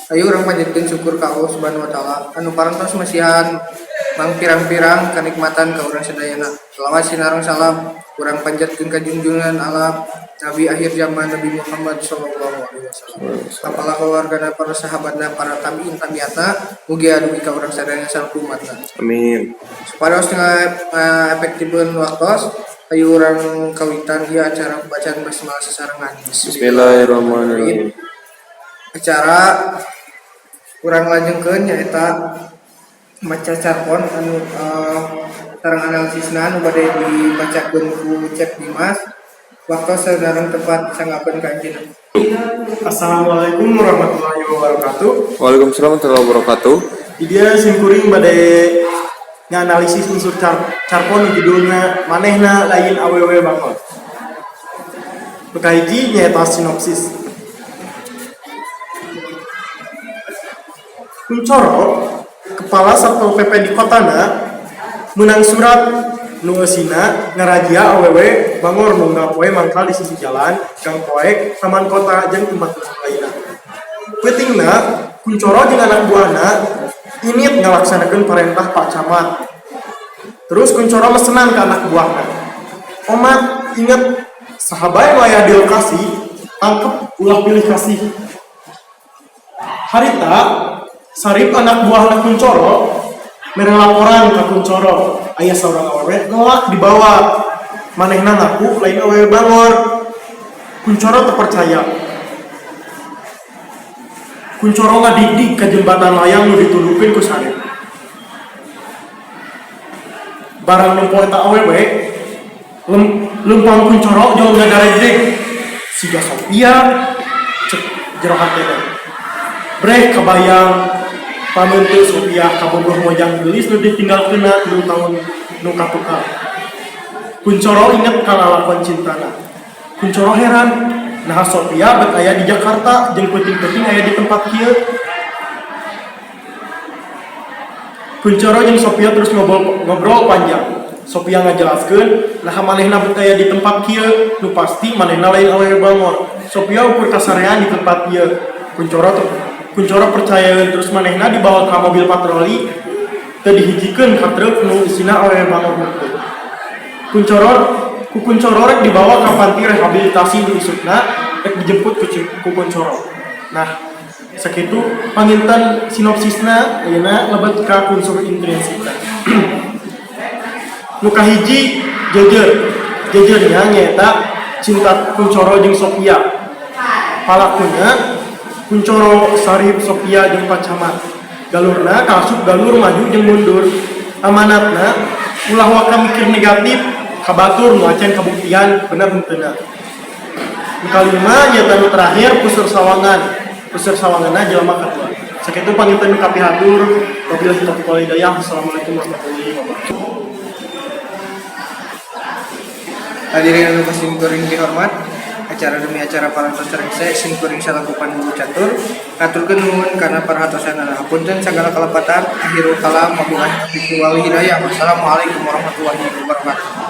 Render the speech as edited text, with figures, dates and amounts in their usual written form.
Ayo urang panjatkeun syukur ka Allah Subhanahu wa taala anu parantos masihan mangpirang-pirang kanikmatan ka urang sadayana. Salawat sinareng salam urang panjatkeun ka junjungan alam Nabi akhir zaman, Nabi Muhammad sallallahu alaihi wasallam. Kepala keluargana, para sahabatna, para tabiin tabiatna, mugia dugi ka urang sadayana salaku umatna. Amin. Supados efektifkeun waktos, ayo urang kawitan ieu acara bacaan basmalah sasarengan. Bismillahirrahmanirrahim. Acara urang lajengkeun nyaeta maca carpon anu sareng analisisna anu bade dibacakeun ku Cep Dimas. Waktu sareng tepat, sanggakeun ka anjeunna. Assalamualaikum warahmatullahi wabarakatuh. Waalaikumsalam warahmatullahi wabarakatuh. Di dieu simkuring bade nganalisis unsur carpon judulna "Manehna Lain Awewe Bangor". Nu kahiji nyaeta sinopsis. Kuncoro, kepala Satpol PP di kotana, menang surat nu eusina ngarajia awewe bangor nu poe mangkal di sisi jalan, gang poek, taman kota jeung tempat-tempat lainna. Peutingna, Kuncoro jeung anak buahna init ngalaksanakeun parentah Pak Camat. Terus Kuncoro mesenan ke anak buahna. "Omat, inget, saha bae nu aya di lokasi, tangkep, ulah pilih kasih." Harita, Sarip anak buahna Kuncoro mere laporan ka Kuncoro, aya saurang awewe nolak dibawa. Manehna ngaku lain awewe bangor. Kuncoro teu percaya. Kuncoro ngadigdig ka jembatan layang nu dituduhkeun ku Sarip. Barang nempo eta awewe, lempang Kuncoro jol ngadaregdeg. "Siga Sophia," cek jero hatena. Breh kabayang pameunteu Sophia kabogoh mojang geulis nu ditinggalkeunna 3 tahun nu katukang. Kuncoro inget ka lalakon cintana. Kuncoro heran, naha Sophia bet aya di Jakarta jeung peuting-peuting aya di tempat kieu. Kuncoro jeung Sophia terus ngobrol panjang. Sophia ngajelaskeun naha manehna bet aya di tempat kieu, nu pasti manehna lain awewe bangor. Sophia ukur kasarean di tempat ieu. Kuncoro percayaeun, terus manehna dibawa ka mobil patroli teu dihijikeun ka truk nu isina awewe bangor hungkul. Ku Kuncoro rek dibawa ka panti rehabilitasi, nu isukna rek dijemput ku Kuncoro. Nah, sakitu panginten sinopsisna. Ayeuna lebet ka unsur intrinsikna. Nu kahiji jejer. Jejernya nyaeta cinta Kuncoro jeung Sophia. Palakuna Kuncoro, Sarip, Sophia jeung Pak Camat. Galurna kaasup galur maju jeung mundur. Amanatna ulah waka mikir negatif ka batur nu acan kabuktian bener henteuna. Nu kalima nyaeta nu terakhir puseur sawangan. Puseur sawanganna jelema kadua. Sakitu panginten nu kapihatur. Wabillahi taufiq wal hidayah. Wassalamualaikum warahmatullahi wabarakatuh. Hadirin anu kasimkuring dihormat, acara demi acara parantos rengse. Simkuring salaku pandu catur ngaturkeun nuhun kana perhatosanana. Hapunten sagala kalepatan. Akhirul kalam, wabillahi taufiq wal hidayah. Wassalamualaikum warahmatullahi wabarakatuh.